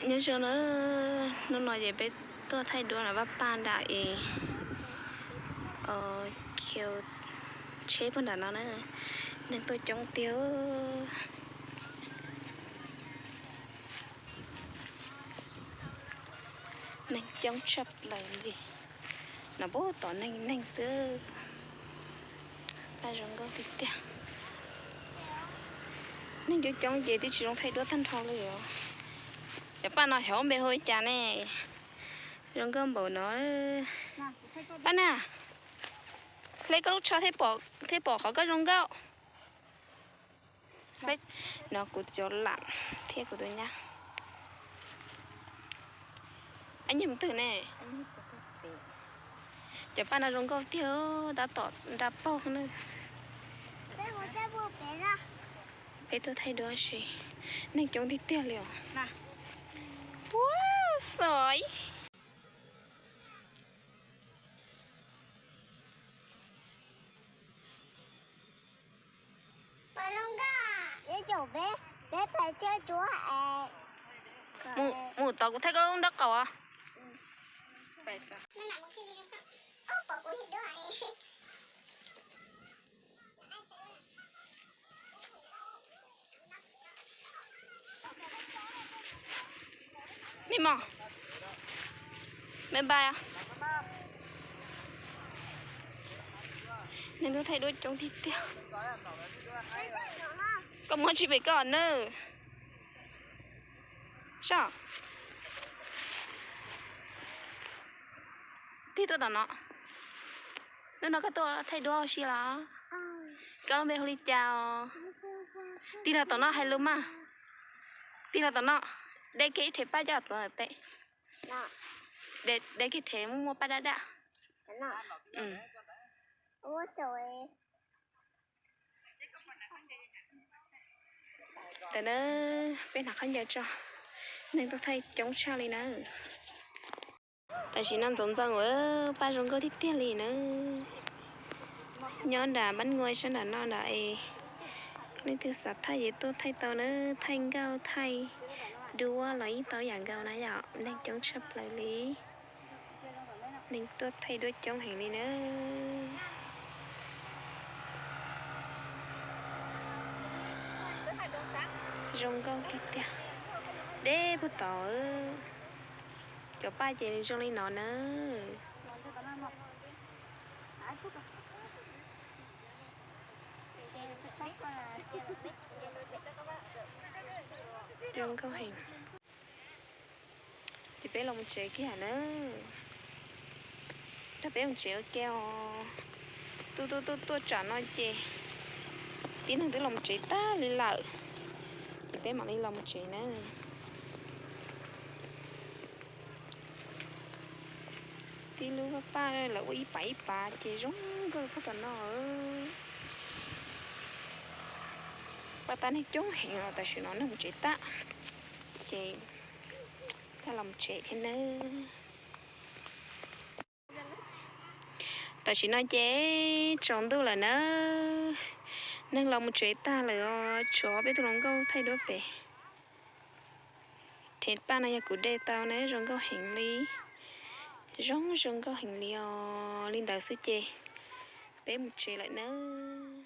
Nyob zoo na, hnub no ces peb tuaj thaij duab no pab paj nram es, khiv tsheb puag nram no na, neeg tuaj coob tiag. Neeg coob tshaj plaws li, no puag tom neeg neeg xwb. Paj zoo nkauj tiag tiag. Neeg coob coob ces twb tsis zoo thaij duab tag nrho li os. Cov paj no xyov npe hu li cas ne, zoo nkauj npaum no. Paj na, hle koj lub tsho thiaj pom qhov koj zoo nkauj. No kuv cov lam thiab kuv tus nyab. Ab, nyiag mus twg ne? Cov paj no zoo nkauj tiag, tab tom nra paug na. Peb tuaj thaij duab si, neeg coob tiag tiag li os. Ua xoi. Mus tod kuv thaij koj lub nraub qaum os. Me mos, me npais, neeg tuaj thaij duab coob tiag tiag. Koj muab tsis pem koj nawb. Sab, tig tuaj tom no. Hnub no koj tuaj thaij duab ua si los? Koj lub npe hu li cas os? Tig los tom no hais lus mas. Tig los tom no, de kiag ib rhev paj coj tom ntawm tes. De kiag rhev muaj muaj paj daj daj. Tam na, peb hnav khaub ncaws tso, neeg tuaj thaij coob tshaj li na. Tam sim no ntxoov ntxoo, paj zoo nkauj tiag tiag li na. Nyob nram Npab Nuaj sab nram no nram es, leej twg xav thaij ces tuaj thaij tau na, thaij nkauj thaij duab los yeej tau yam nkaus na yom, neeg coob tshaj plaws li. Neeg tuaj thaij duab coob heev li na. Zoo nkauj tiag tiag. Deb puag tod, cov paj ces zoo li no na. Zoo nkauj heev. Ces peb los mus tsev kiag na. Rau peb mus tsev ua ke os. Tuaj tuaj tuaj tuaj tsam no ces tib neeg twb los mus tsev tag li lawm, ces peb mam li los mus tsev na. Tib lub paj lawv ua ib pav ib pav ces zoo nkauj puag tom no. Paj tab neeg coob heev os, tam sim no neeg mus tsev tag, ces peb los mus tsev thiab nawb. Tam sim no ces tsaus ntuj lawm na, neeg los mus tsev tag lawm os, tshuav peb tug hluas nkauj thaij duab pem. Rhev paj no yog kuv de tau na, zoo nkauj heev li. Zoo zoo nkauj heev li os, li ntawd xwb ces peb mus tsev lawm nawb.